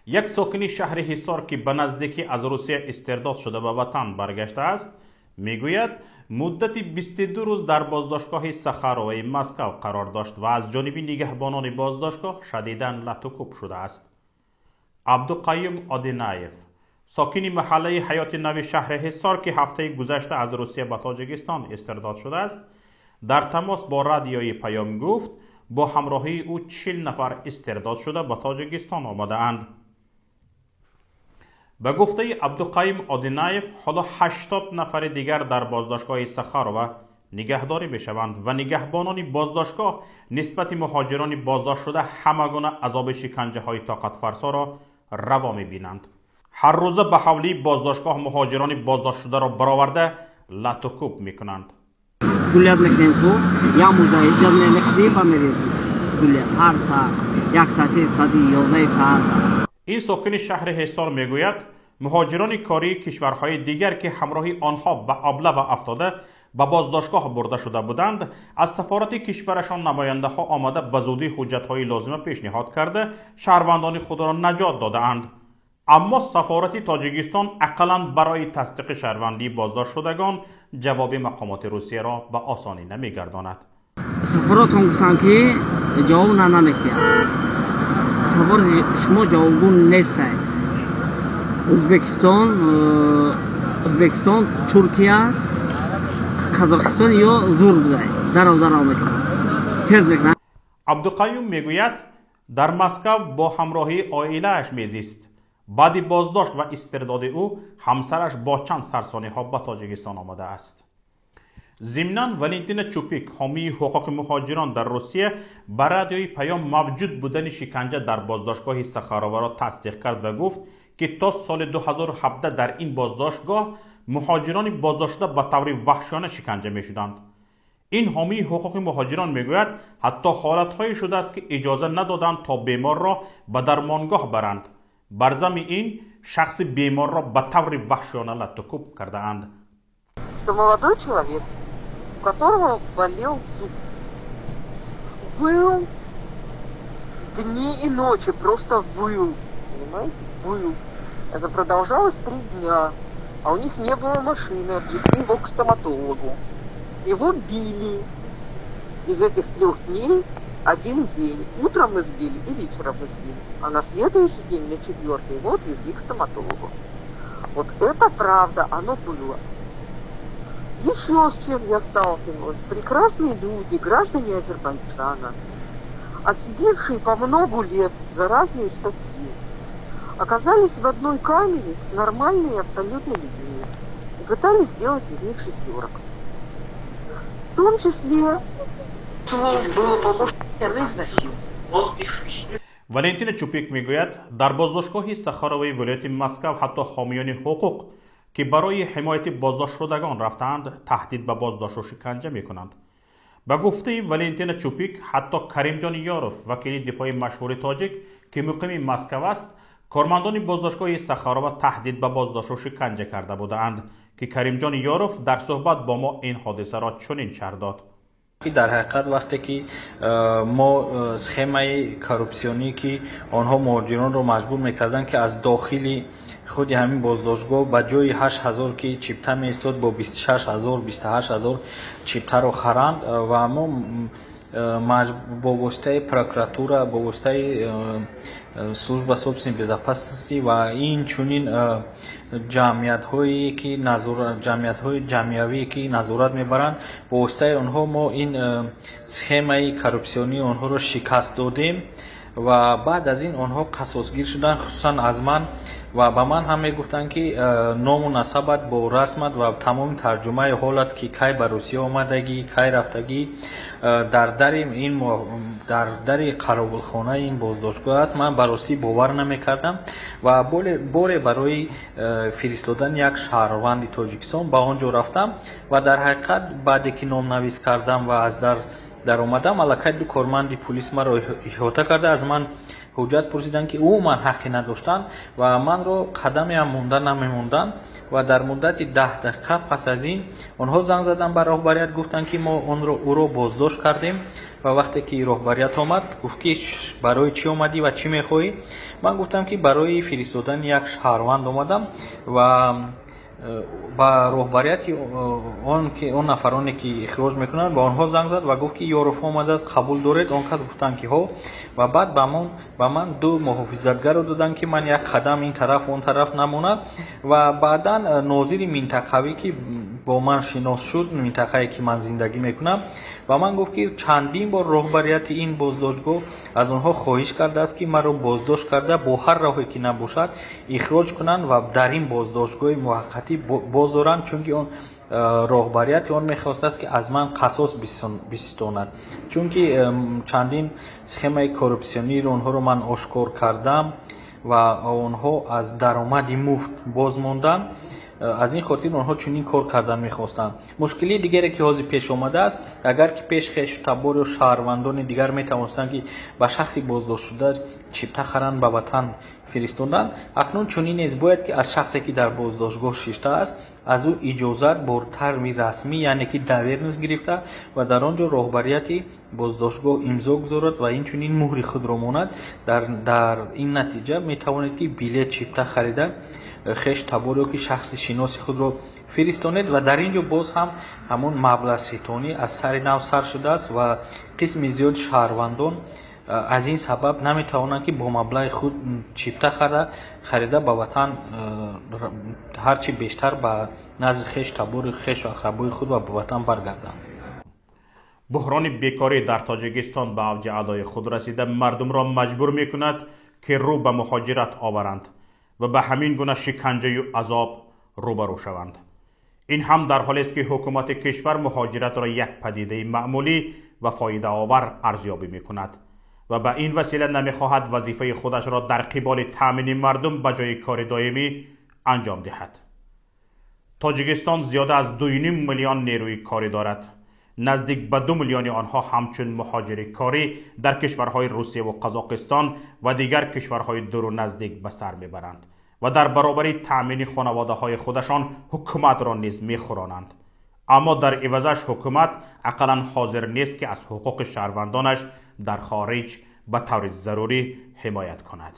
Як сокини шаҳри Ҳисор, ки ба наздикӣ аз Русия истирдод шуда ба ватан баргаштааст, мегӯяд, муддати 22 рӯз дар боздоштгоҳи Сахароваи Москав қарор дошт ва аз ҷониби нигаҳбонони боздоштгоҳ шадидан латукӯб шудааст. Абдуқаюм Одинаев, сокини маҳаллаи Ҳаёти Нави шаҳри Ҳисор, ки ҳафтаи гузашта аз Русия ба Тоҷикистон истирдод шудааст, дар тамос бо Радиои Паём гуфт, бо ҳамроҳии ӯ 40 нафар истирдод шуда ба Тоҷикистон омадаанд. Ба гуфтаи Абдуқаюм Одинаев, ҳоло 80 нафари дигар дар боздоштгоҳи Сахарова нигаҳдорӣ мешаванд ва нигаҳбонони боздоштгоҳ нисбати муҳоҷирони боздоштшуда ҳама гуна азоби шиканҷаҳои тоқатфарсоро раво мебинанд. Ҳар рӯза ба ҳавлии боздоштгоҳ муҳоҷирони боздоштшударо бароварда латукӯб мекунанд. Гулять мекунем ку, як муза иҷод мекунем ба мерем гулять ҳар саат, як саати, саати 11 саат. Ин сокини шаҳри Ҳисор мегӯяд, муҳоҷирони кории кишварҳои дигар, ки ҳамроҳи онҳо ба облава афтода ба боздоштгоҳ бурда шуда буданд, аз сафорати кишварашон намояндаҳо омада ба зудӣ ҳуҷҷатҳои лозима пешниҳод карда шаҳрвандони худро наҷот додаанд. Аммо сафорати Тоҷикистон ақаллан барои тасдиқи шаҳрвандии боздоштшудагон ҷавоби мақомоти Русияро ба осонӣ намегардонад. Сафоратон гуфтанд, ки ҷавоб намекунад. Сафорати шумо ҷавобгӯ нестай. Ӯзбекистон, Туркия, Қазоқистон ё зур будай. Дарав дарав мекунад. Тез мекунад. Абдуқаюм мегӯяд, дар Москав бо ҳамроҳии оилааш мезист. Баъди боздошт ва истирдоди ӯ ҳамсараш бо чанд сарсониҳо ба Тоҷикистон омадааст. Зимнан Валентина Чупик, ҳомии ҳуқуқи муҳоҷирон дар Русия, ба Радиои Паём мавҷуд будани шиканҷа дар боздоштгоҳи Сахароваро тасдиқ кард ва гуфт, ки то соли 2017 дар ин боздоштгоҳ муҳоҷирони боздоштшуда ба таври ваҳшиёна шиканҷа мешуданд. Ин ҳомии ҳуқуқи муҳоҷирон мегӯяд, ҳатто ҳолатҳое шудааст, ки иҷоза надоданд то беморро ба дармонгоҳ баранд. Бар зами ин шахси беморро ба таври ваҳшиёна латтукӯб кардаанд. Что молодой человек, у которого болел зуб, выл дни и ночи, просто выл, понимаете, выл. Это продолжалось 3 дня, а у них не было машины, отвезли его к стоматологу. Его били. Из этих 3 дней один день. Утром избили и вечером избили. А на следующий день, на 4-й, его отвезли к стоматологу. Вот это правда, оно было. Еще с чем я сталкивалась. Прекрасные люди, граждане Азербайджана, отсидевшие по многу лет за разные статьи, оказались в одной камере с нормальными абсолютно людьми и пытались сделать из них шестерок. В том числе было повышение, она изнасилована. Валентина Чупик мегӯяд, дар боздоштгоҳи Сахароваи вилояти Москав ҳатто ҳомиёни ҳуқуқ, ки барои ҳимояти боздоштшудагон рафтаанд, таҳдид ба боздошту шиканҷа мекунанд. Ба гуфтаи Валентина Чупик, ҳатто Каримҷон Ёров, вакили дифои машҳури тоҷик, ки муқими Москав аст, кормандони боздоштгоҳи Сахарова таҳдид ба боздошту шиканҷа карда будаанд, ки Каримҷон Ёров дар суҳбат бо мо ин ҳодисаро чунин шарҳ дод. Дар ҳақиқат вақте ки мо схемаи коррупсионӣ, ки онҳо муҳоҷиронро маҷбур мекарданд, ки аз дохили худи ҳамин боздоштгоҳ ба ҷои 8000, ки чипта меистод, бо 26 000, 28 000 чиптаро харанд, ва мо бо воситаи прокуратура, бо воситаи служба собственной безопасности ва инчунин ҷамъиятҳое ки ҷамъиятҳои ҷамъиявие, ки назорат мебаранд, бо воситаи онҳо мо ин схемаи коррупсионии онҳоро шикаст додем. Ва баъд аз ин онҳо қасосгир шуданд, хусусан аз ман, ва ба ман ҳам мегуфтанд, ки ному насабат бо расмат ва тамоми тарҷумаи ҳолат, ки кай ба Русия омадагӣ, кай рафтагӣ, дар дари ин дар дари қаровулхонаи ин боздоштгоҳ аст. Ман ба ростӣ бовар намекардам ва боре барои фиристодани як шаҳрванди Тоҷикистон ба он ҷо рафтам ва дар ҳақиқат баъде ки номнавис кардам ва аз дар даромадам, аллакай ду корманди пулис маро иҳота карда, аз ман ҳуҷҷат пурсиданд, ки умуман ҳаққе надоштанд ва манро қадаме ҳам монда намемонданд. Ва дар муддати 10 дақиқа пас аз ин онҳо занг заданд ба роҳбарият, гуфтанд, ки мо ӯро боздошт кардем. Ва вақте ки роҳбарият омад, гуфт, ки барои чӣ омадӣ ва чӣ мехоҳӣ? Ман гуфтам, ки барои фиристодани як шаҳрванд омадам. Ва ба роҳбарияти он ки он нафароне ки ихроҷ мекунанд, ба онҳо занг зад ва гуфт, ки Ёров омадааст, қабул доред? Он кас гуфтанд, ки ҳо. Ва баъд ба ман 2 муҳофизатгарро доданд, ки ман як қадам ин тараф он тараф намонад. Ва баъдан нозири минтақавӣ, ки бо ман шинос шуд, минтақае ки ман зиндагӣ мекунам, ба ман гуфт, ки чандин бор роҳбарияти ин боздоштгоҳ аз онҳо хоҳиш кардааст, ки маро боздошт карда бо ҳар роҳе ки набошад ихроҷ кунанд ва дар ин боздоштгоҳи муваққатӣ боздоранд, чунки он роҳбарияти он мехостааст, ки аз ман қасос бистонад, чунки чандин схемаи коррупсиониро онҳоро ман ошкор кардам ва онҳо аз даромади муфт боз монданд. Аз ин хотир онҳо чунин кор кардан мехостанд. Мушкилии дигаре, ки ҳозир пеш омадааст, агар ки пеш хешу табор ё шаҳрвандони дигар метавонистанд, ки ба шахси боздоштшуда чипта харанд, ба ватан фиристоданд, акнун чунин нест. Бояд ки аз шахсе, ки дар боздоштгоҳ шиштааст, аз ӯ иҷозат бо тарми расмӣ, яъне ки доверенность гирифта ва дар он ҷо роҳбарияти боздоштгоҳ имзо гузорад ва инчунин муҳри худро монад. Дар ин натиҷа метавонед, ки билет чипта харида хеш табор ё ки шахси шиноси худро фиристонед. Ва дар ин ҷо боз ҳам ҳамон маблағситонӣ аз сари нав сар шудааст ва қисми зиёди шаҳрвандон аз ин сабаб наметавонанд, ки бо маблағи худ чипта харида ба ватан ҳарчи бештар ба назди хеш табори хешу ақрабои худ ва ба ватан баргарданд. Буҳрони бекорӣ дар Тоҷикистон ба авҷи аълои худ расида, мардумро маҷбур мекунад, ки рӯ ба муҳоҷират оваранд ва ба ҳамин гуна шиканҷаю азоб рӯбарӯ шаванд. Ин ҳам дар ҳолест, ки ҳукумати кишвар муҳоҷиратро як падидаи маъмулӣ ва фоидаовар арзёбӣ мекунад ва ба ин васила намехоҳад вазифаи худашро дар қиболи таъмини мардум ба ҷои кори доимӣ анҷом диҳад. Тоҷикистон зиёда аз 2,5 миллион нерӯи корӣ дорад. Наздик ба 2 миллиони онҳо ҳамчун муҳоҷири корӣ дар кишварҳои Русия ва Қазоқистон ва дигар кишварҳои дуру наздик ба сар мебаранд ва дар баробари таъмини хонаводаҳои худашон ҳукуматро низ мехӯронанд. Аммо дар ивазаш ҳукумат ақаллан ҳозир нест, ки аз ҳуқуқи шаҳрвандонаш дар хориҷ ба таври зарурӣ ҳимоят кунад.